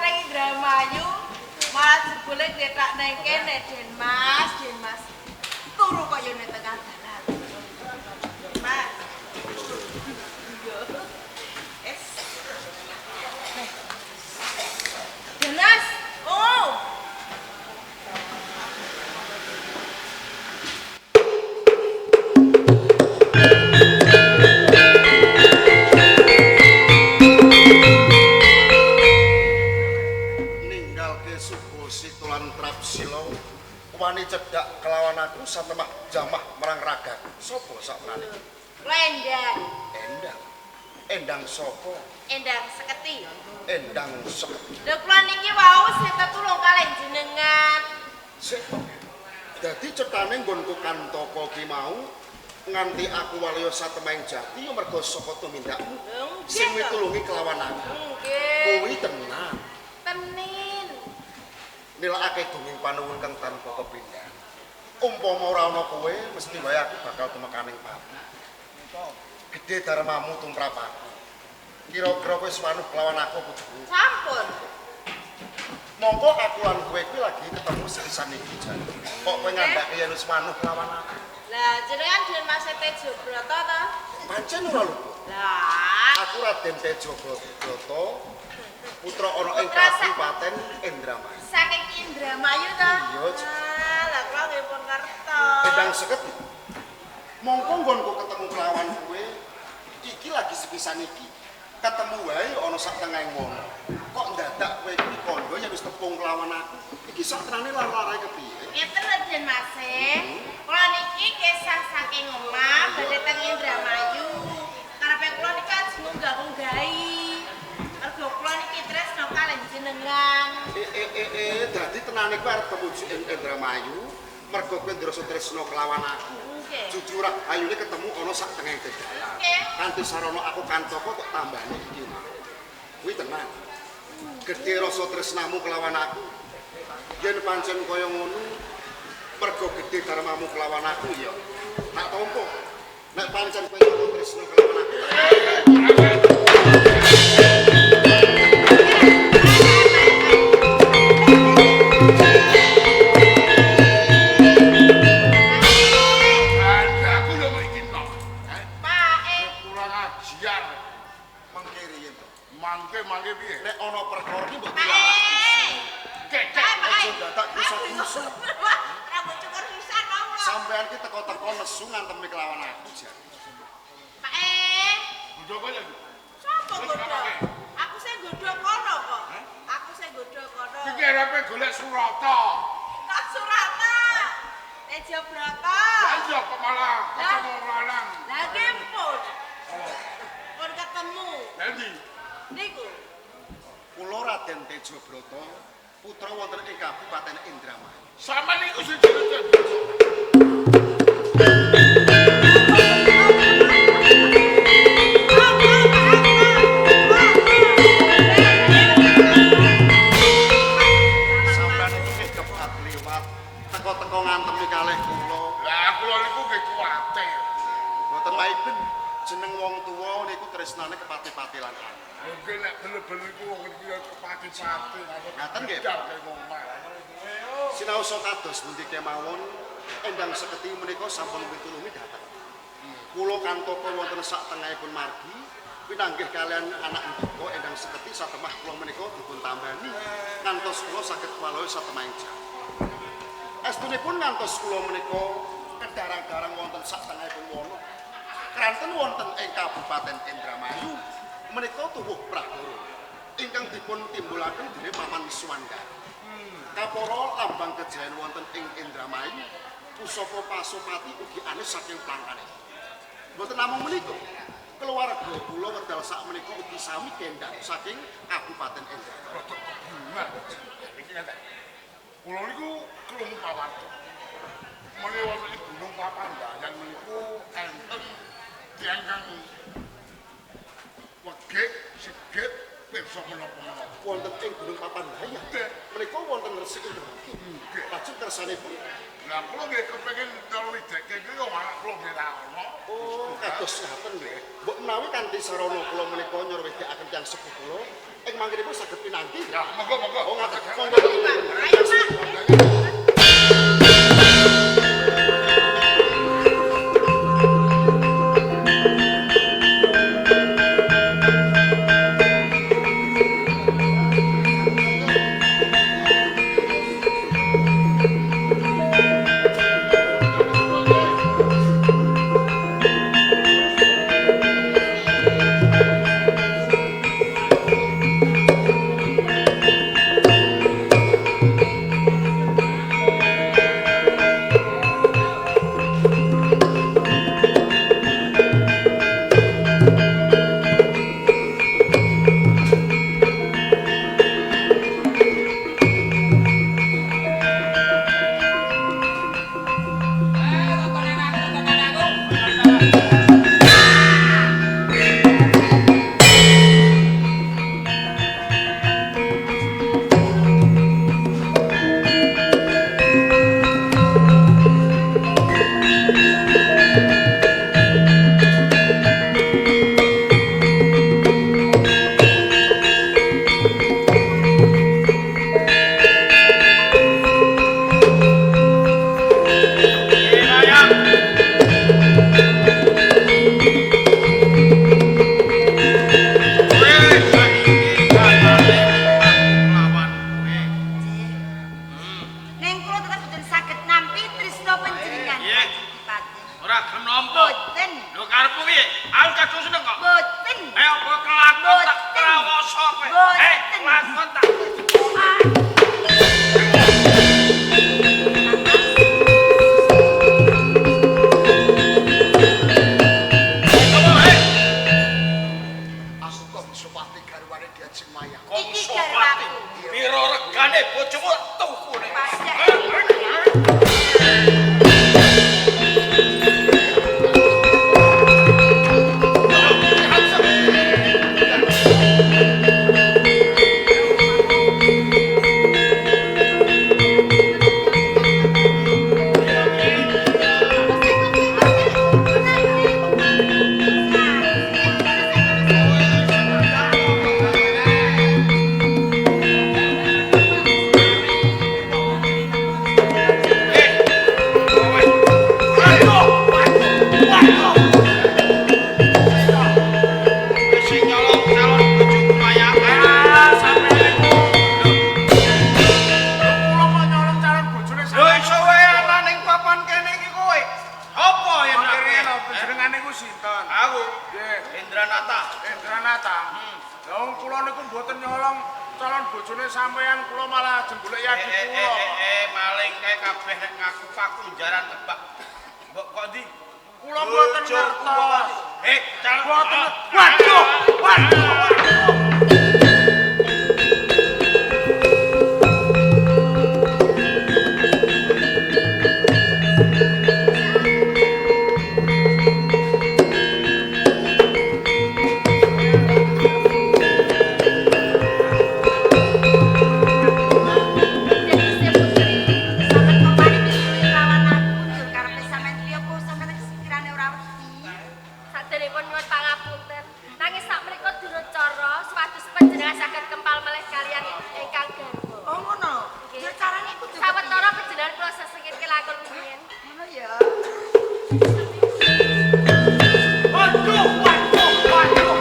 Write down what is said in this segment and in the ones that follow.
ning Indramayu malah jebule gletak nang kene Den Mas, Den Mas. Turu kok yo ning tengah dalan. Mas. Iya. Es. Den Mas. Oh. Ninggalke Subosito lan Trapsila wani cedhak kelawan aku satemah jamah marang ragaku. Sapa sakmenane? Kula Endang. Endang. Endang sapa? Endang Seketi. Endang Seketi. Lho kula niki wau seta tulung kalih jenengan. Sik. Dadi cetane nggonku Kantaka ki mau nganti aku waliya satemahing jati ya mergo saka tumindakmu sing mitulungi kelawan aku. Nggih. Kuwi tenan. Tenin. Nilakake gunging panuwun kang tanpa kepindhan. Umpama ora ana kowe mesti wae aku bakal tumekaning pati. Gedhe darmamu tumrap aku. Kira-kira kowe wis wanuh kelawan aku apa durung? Sampun. Mongko aku lan kowe kuwi lagi ketemu sepisan iki jan. Kok kowe ngandhake yen wis wanuh kelawan aku? Lah jenengan Den Mas Tejo Brata ta? Pancen ora luput. Lah, Aku Raden Tejo Brata, putra ana ing Kabupaten Indramayu. Saking Indramayu ta? Iya, Cik. Ah, lah kula nggih pun ngertos. Endang Seketi. Mongko nggonku ketemu kelawan kowe iki lagi sepisan iki. Ketemu wae ana sak tengahing wana. Kok ndadak kowe kuwi kandha yen wis tepung kelawan aku. Iki sak tenane lar-larae kepiye? Ngeten lho Den Mas. Kula niki kesah saking omah badhe teng Indramayu. Karepe kula niki ajeng ngunggah-unggahi. Mergo kula niki tresno kalih jenengan. Dadi tenane kowe arep tumuju ing Indramayu mergo kowe ngrasa tresno kelawan aku. Nggih. Jujur ayune ketemu ana sak tengahing dalan. Nggih. Kanthi sarana aku Kantaka kok tambahane iki mah. Kuwi tenan. Gedhe rasa tresnamu kelawan aku. Yen pancen kaya ngono, mergo gedhe darmamu kelawan aku ya. Tak tampa. Nek pancen kowe nyata tresna kelawan aku. Aku lho iki nok. Pak, Kurang ajar. Mangke riyen to. Mangke-mangke piye? Nek ana perkara iki mbok Pak. dilarang. Kek. Aja dadak rusak-rusak. Rambut cukur pisan to kula. Sampean ki teko-teko nesu ngantemi kelawan aku jan. Pak Godho kowe lho. Sapa godho? Aku sing godho kono kok. Aku sing godho kono. Iki arepe golek Surata. Kok Surata? Tejo Brata. Lah iya kok malah ketemu wong lanang. Lah nggih pun. Pun ketemu. Lah ndi? Niku. Kula Raden Tejo Brata, putra wonten ing Kabupaten Indramayu. Sampeyan niku sing jenenge. Sampeyan niku nggih kebat liwat teko-teko ngantemi kalih kula. Lah kula niku nggih kuwatir. Mboten maiben jeneng wong tuwa niku tresnane kepati-pati lan anak. Mungkin nek bener-bener iku wong iki kepati-pati. Ngaten nggih. Sinaosa kados pundi kemawon Endang Seketi menika sampun pitulungi dhateng. Kula Kantaka wonten sak tengahipun margi pinanggih kalian anak ndika Endang Seketi satemah kula menika dipun tambani ngantos kula saged walohe satemahing jam. Estunipun ngantos kula menika kedarang-darang wonten sak tengahipun wana. Kranten wonten ing Kabupaten Indramayu menika tuwuh prahara ingkang dipun timbulaken dening Paman Suwandara. Kapara lambang kejayan wonten ing Indramayu, pusaka Pasopati ugi anes saking plangkane. Mboten namung menika, keluarga kula wedal sak menika ugi sami kendhang saking Kabupaten Indramayu. Rodok kebingungan. Iki ngeten. Kula niku krungu pawarta. Mene wonten ing Gunung Papandayan meniku enten tiyang kang wegik, sigit, pirsa menapa-menapa. Wonten ing Gunung Papandayan. Menika wonten resik ing mriki. Nggih. Lajeng kersanipun Lah kula nggih kepengin nyerwideke iki wong anak kula nggih ra ono. Oh, kados ngaten nggih. Mbok menawi kanthi sarana kula menika nyerwidekaken tiyang sepuh kula ing mangkinipun saged pinanggih. Ya, monggo monggo. Oh, ngaten. Monggo. Ayo, Pak. Ning kula tetep boten saged nampi tresna panjenengan. Iya. Dipati. Ora gelem nampa. Boten. Lho karepmu piye? Aku kadung seneng kok. Boten. Eh apa kelakon tak Boten. krawoso kowe? Boten. Eh kelakon tak. Ah. Apa eh? Aku kok Sopati garwane Diajeng Mayang. Iki Kongso garwaku. pati. Piro regane bojomu tuku nek. Pasti. Eh. Kowe. Ayo, waduh, waduh. Wis sing nyolong calon bojoku mayang. Ah, sampeyan niku. Lho, kula kok nyolong calon bojone Lho sampeyan. iso wae ana ning papan kene iki kowe. Apa yen Mangke riyen panjenengan niku sinten? Aku Nggih. Indranata. Indranata. Lah wong kula niku mboten nyolong calon bojone sampeyan, kula malah ajeng golek Eh yadi eh kula. eh eh maling kae kabeh nek ngaku pakunjaran tebak. Mbok kok ndi? Kula mboten Bojoku kok ngertos. ndi? Eh, calon Mboten. Waduh, waduh, waduh. Jadi Putri, sampeyan kok wani misuhi lawan aku njur karepe sampeyan piye apa sampeyan sekirane ora wedi? Saderepun nyuwun pangapunten. Nanging sakmenika durung cara supados panjenengan saged kempal melih kaliyan ingkang garwa. Oh ngono. Njur carane kudu Sawetara panjenengan kula sesengit kelakon rumiyin. Ngono ya. Waduh, waduh, waduh.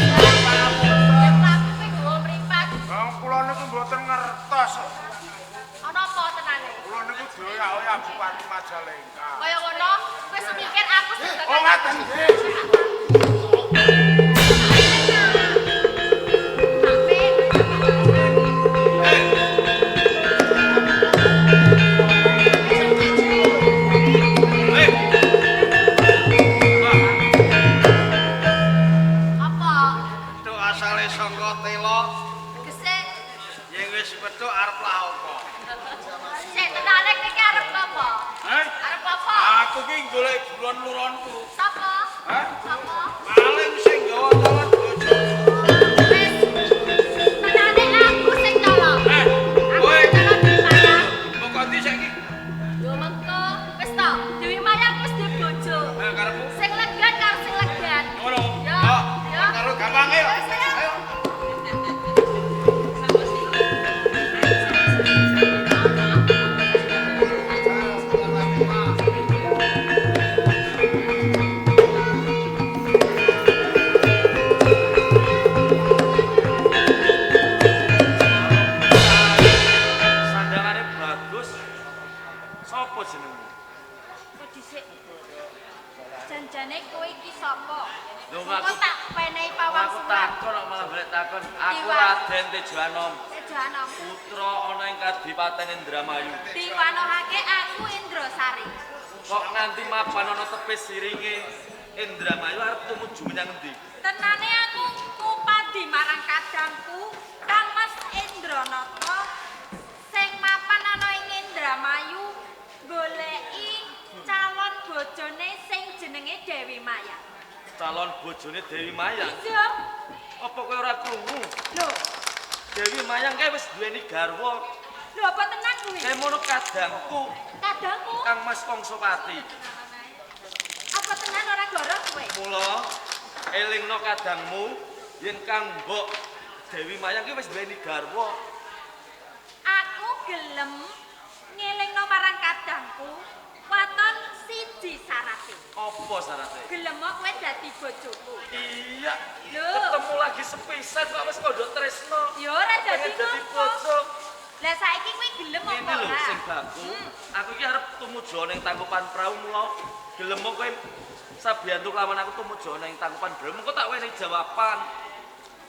Yen mlaku kowe nggawa mripat. Lah wong kula niku mboten ngertos. Ana apa tenane? Kula niku doyak-oyak Bupati Majalengka. Kaya ngono, kowe semikir aku sebagai Oh ngaten nggih. Eh. Wah, Apa? Petuk asale saka tela, Tegese yen wis petuk arep lah apa? sik tenane kowe iki arep apa? Heh? Arep apa? Aku ki golek buron luronku. Sapa? Hah? Sapa? Maling sing gawa calon bojo. Wis. Tenane aku sing nyolong. Eh, Aku kowe sing nyolong Dewi Maya. mbok kondi saiki? Yo mengko wis to, Dewi Maya wis duwe bojo. Nah, karepmu. Sing legan karo sing legan. Ngono. Yo, Yo, yo. karo gampang ayo. Wis, ayo. Ayo. Sandangane bagus. Sopo jenengmu? Kok dhisik. Janjane kowe iki sapa? Lho, Engko aku- tak penehi pawang Aku surat. takon kok malah balik takon. Aku Diwan. Raden Tejo Anom, Tejo Anom. putra ana ing Kadipaten Indramayu. Diwanohake aku Indrasari. Kok nganti mapan ana tepis siringe Indramayu arep tumuju menyang endi? Tenane aku ngupadi marang kadangku Kang Mas Indranata sing mapan ana ing Indramayu goleki calon bojone sing jenenge Dewi Maya. Calon bojone Dewi Maya. Iya. Apa kowe ora krungu? Lho, Dewi Mayang kae wis duweni garwa. lho apa tenan kuwi? Kae mono kadangku Kadangku Kang Mas Kongsopati. apa tenan ora goro kowe? Mula elingno kadangmu yen Kang Mbok Dewi Mayang ki wis duweni garwa. Aku gelem ngelingno marang kadangku waton siji syarate. Apa syarate? Gelem kowe dadi bojoku. Iya. Lho. Ketemu lagi sepisan kok wis kandha tresno. Ya ora dadi Pengen dadi ngopo. bojo. Lah saiki kowe gelem apa Ngene lho ora? sing baku. Aku iki arep tumuju ning Tangkuban Prau mula gelem kowe sabiyantu lawan aku tumuju ning Tangkuban Prau mengko tak wenehi jawaban.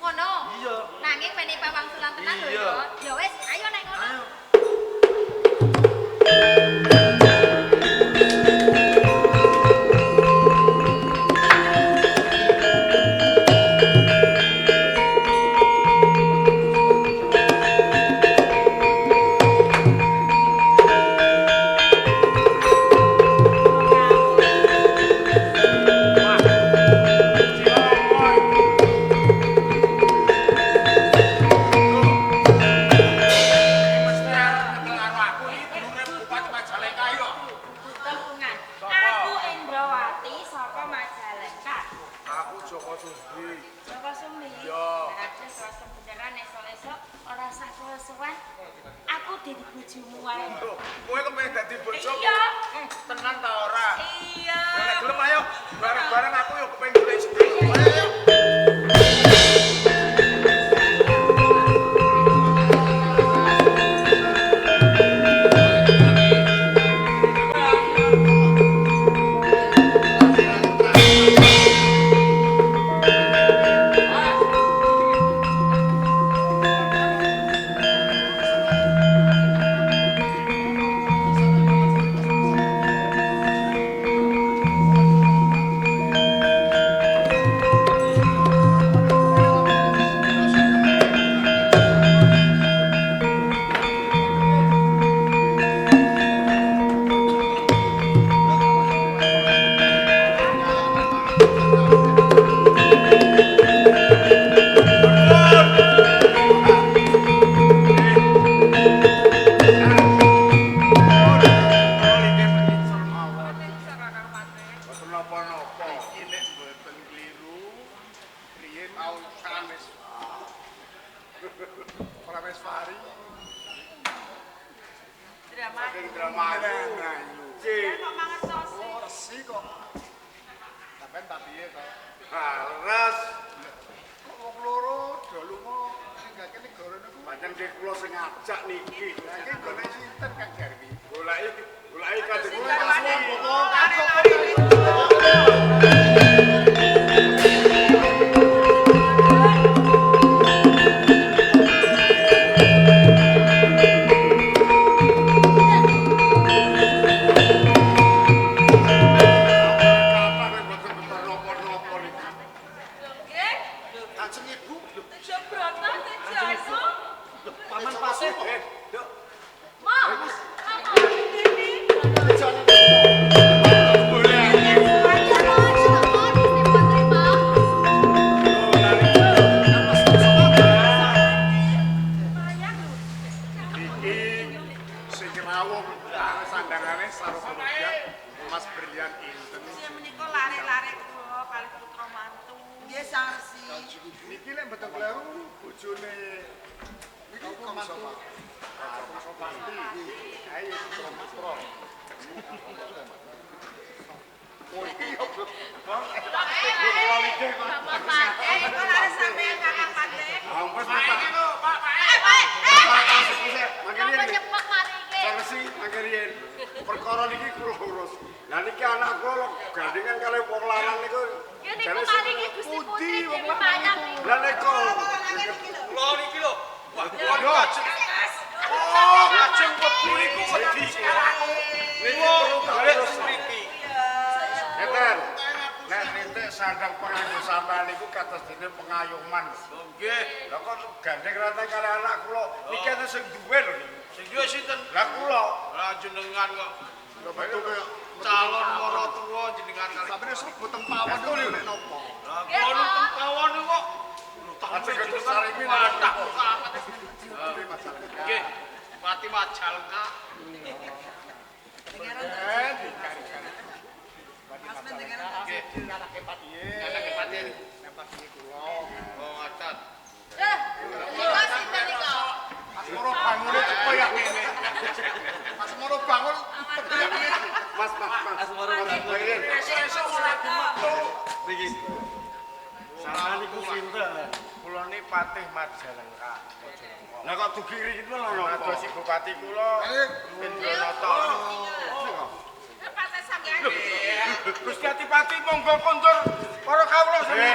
Ngono. Iya. Nanging wenehi pawangsulan tenan lho Iya. ya. Ya wis, ayo nek ngono. Ayo. Mesti arep nyekel karo aku iki dulure Bupati Majalengka iki kok. Tepungan. Aku Indrawati saka Majalengka. Aku Joko Sumbi. Joko Sumbi. Iya. Aku rasa beneran esok-esok ora usah suwen. Aku dadi bojomu wae. Lho, kowe kepengin dadi bojoku? Iya. Tenan ta ora? Iya. Ya nek gelem ayo bareng-bareng aku yo kepengin golek istri. Ayo ayo. Mboten napa-napa. Iki nek mboten kliru, riyin taun sanes. Prameswari Drama. saking Indramayu. Nggih. Kok mangertosi? Oh, resi kok. Sampeyan tak piye to? Leres. Kok wong loro do lunga sing gak negara niku. Pancen nggih kula sing ngajak niki. Lah iki nggone sinten Kang Jarwi? Goleki goleki kadhe kula Garwane. pasti. Kathah nek mboten bener napa-napa niki. Nggih. Kanjeng Ibu. Tejo Brata, Tejo Asu. Lho, Paman Pasih. Eh, Nduk. Mo. Tejo Boleh. Sinten? Sing menika lare-lare kula kalih putra mantu. Nggih, Sang Resi. Niki lek mboten kleru bojone Niki Kangsa Pak. Kangsa Pati. Ayo putra. Oh iya, Bang. Bapak Patih. Kok lare sampean Kakang Patih? Ampun, Pak Pak. iki lho, Pak, Pak. Eh, Pak. Mangke Napa nyepok mari iki? Sang Resi mangke riyen. Perkara niki kula urus. Lah niki anak kula lho gandhengan kalih wong lanang niku. Ya niku mari iki Gusti Putri wong Dewi lanang Mayang niku. niku. Lah niku. Kula niki lho. Wah, kula Lho. kajeng. Oh, kajeng webu niku wedi. Niki Kula perlu golek urus. mriki. Ngeten. Nek nitik sandang penganggo sampean niku kados dene pengayoman. Nggih. Lah kok gandeng rantai kalih anak kula. Niki enten sing duwe lho niku. Sing duwe sinten? Lah kula. Lah jenengan kok Lho betul kaya calon maratuwa jenengan kali. sampeyan serbu teng pawon niku nek napa? Lah kula nu teng pawon niku kok lho tamu Ajeng jenengan sarimi wadah kok. Nggih, Majalengka. Nggih. Pati Majalengka. Eh, dikari-kari. Mas mendengar. Nggih. Anake patihe. Anake patihe. Nek patihe kula. Oh, ngaten. Eh, nika sinten nika? Asmara bangune teko ya ngene. Asmara bangun teko ya ngene. Mas, mas, mas. Asmara bangun. Esuk-esuk ora metu. Niki. Sampeyan niku sinten? Kula niki Patih Majalengka. Lah kok dugi ngriki lho napa? Dados Bupati kula Indranata. Patih sampean. Gusti Adipati monggo kondur para kawula sami.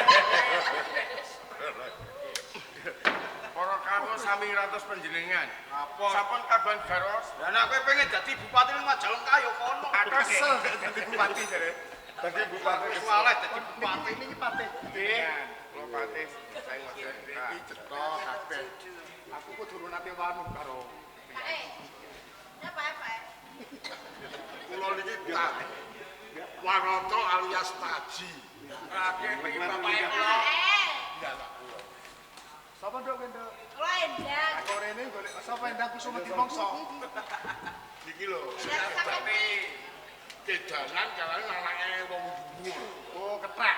Para kawula sami ngratos panjenengan. Apa? Sampun kagungan garwa. Lah nek kowe pengen dadi bupati ning Majalengka ya kono. Kesel dadi bupati jare. Dadi bupati Wis waleh dadi bupati. Niki Patih. Nggih. Kula Patih saya Majalengka. Iki cetha kabeh. Aku kudu nate wanu karo Pak E. Ya Pak E, Pak E. Kula niki Warata alias Taji. Rake pengen bapake kula. Pak E. Sapa nduk kowe nduk? Kula Endang. Aku rene golek sapa Endang Kusuma Dimongso. Niki lho, Ya sakit. kedanan kalane anake wong dhuwur. Oh, ketrak.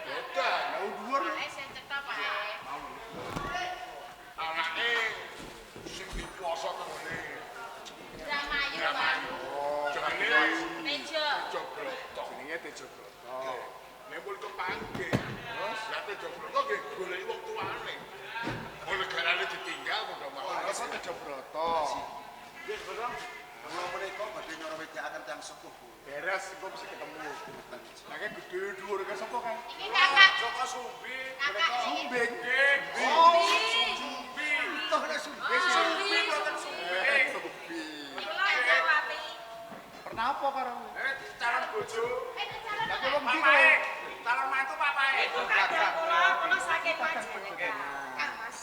Beda. Lah dhuwur. Pak E sing cetha Pak E. Anake sing dikuasa tengene Dramayu, Pak. jenenge Tejo. Tejo Broto. Jenenge Tejo Broto. Nek pun kepanggih. Terus lah Tejo Broto nggih goleki wong tuane. Wong negarane ditinggal padha mawon. Terus Tejo Broto. Nggih, Bro. Kula menika badhe nyara wedakaken tiyang sepuh. Beres engko mesti ketemu. Lah kae gedhe dhuwur kae sapa kae? Iki kakak. Joko Sumbi. Kakak iki. Sumbing. Nggih. Oh, Sumbi. Toh nek sumbing. Sumbi boten Sumbing. Sumbi. Kula Endawati. Pernah apa karo? Eh calon bojo. Eh, calon Lah kowe wong ndi Papae. kowe? Calon mantu papae. Kadang kula kula saking Majalengka. Kang Mas.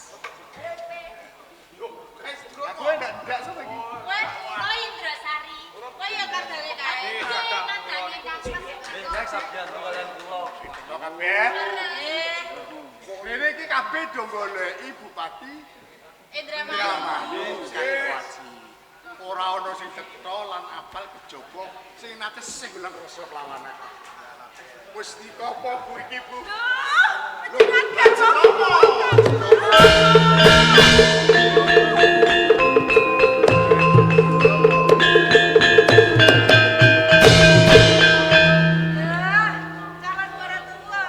Lah kowe ndak ndak sapa iki? Kowe kowe Indrasari. Kowe ya kadange kae. Kowe kadange Kang Mas. Nek sabiyantu kalian kula. Kok kabeh? Eh, Rene iki kabeh do goleki Bupati Indramayu. Indramayu Sangwaji. Ora ana sing cetha lan apal kejaba sing nate sing ulang rasa lawanan. Wis dikopo Bu iki Bu? Loh, panjenengan gak Calon maratuwa.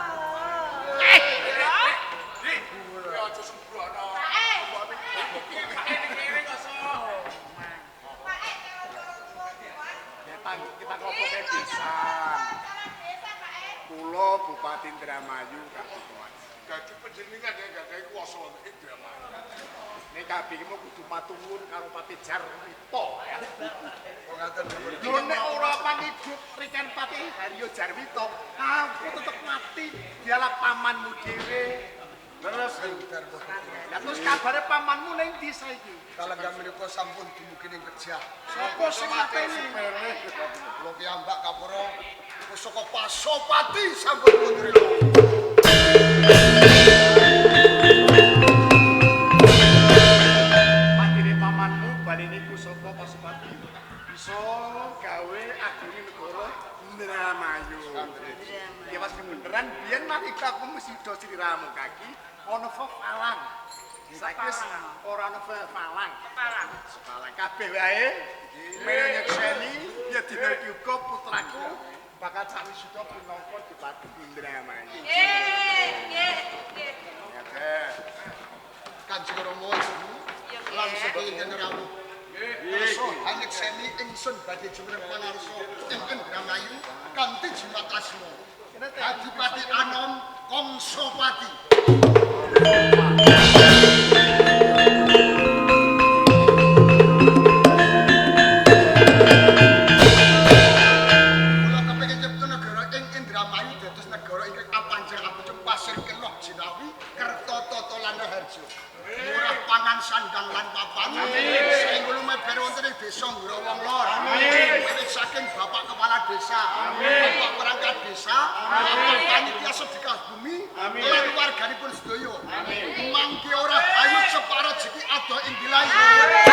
Dik, kowe aja sembrono. Pak E. Pae ning kene kok so. Pak E calon maratuwa. Ya kita ngopoke pisan. Calon desa Pak E. Kula Bupati Indramayu Kabupaten. Dadi panjenengan yang gak kuasa wonten Indramayu. Nek kabeh iki mau kudu matuwun karo Patih Jarwito ya. Kok ngaten Lho nek ora pangidup Rikan Patih Haryo Jarwito, aku tetep mati dialah pamanmu dhewe. Terus Lah terus kabare pamanmu ning ndi saiki? kalenggan menika sampun dumugi ning kejah. Sopo sing mateni? Kula piyambak kapura pusaka Pasopati sampun pundrila. Matine pamanmu baline pusaka Pasopati bisa gawe agune negara Indramayu. Indramayu. Ya pas beneran biyen nalika aku mesti do sliramu kaki ana fefalang. Saiki wis ora ana fefalang. Pepalang. Fefalang kabeh wae. Melu nyekseni ya dina iki uga putraku bakal sak wisuda pinangka Dipati Indramayu. Nggih, nggih, nggih. Ngaten. Kanjeng Rama Iya, lan nggih. sedaya ingkang rawuh. Kersa hanyekseni ingsun badhe jumeneng pangarsa ing Indramayu kanthi jimat asma. Adipati Anom Kangsapati. Kula kepengin nyipta negara ing Indramayu dados negara ingkang apanjang apucung pasir keloh jinawi kerta tata lan raharja. Murah pangan sandang lan papan. Saengga lumebar wonten ing desa Ngrawang Lor. Wiwit saking Bapak Kepala Desa, Bapak Perangkat Desa, Bapak Panitia Sedekah Bumi, lan warganipun sedaya. Mangke ora ayu cepak rejeki adoh ing wilayah.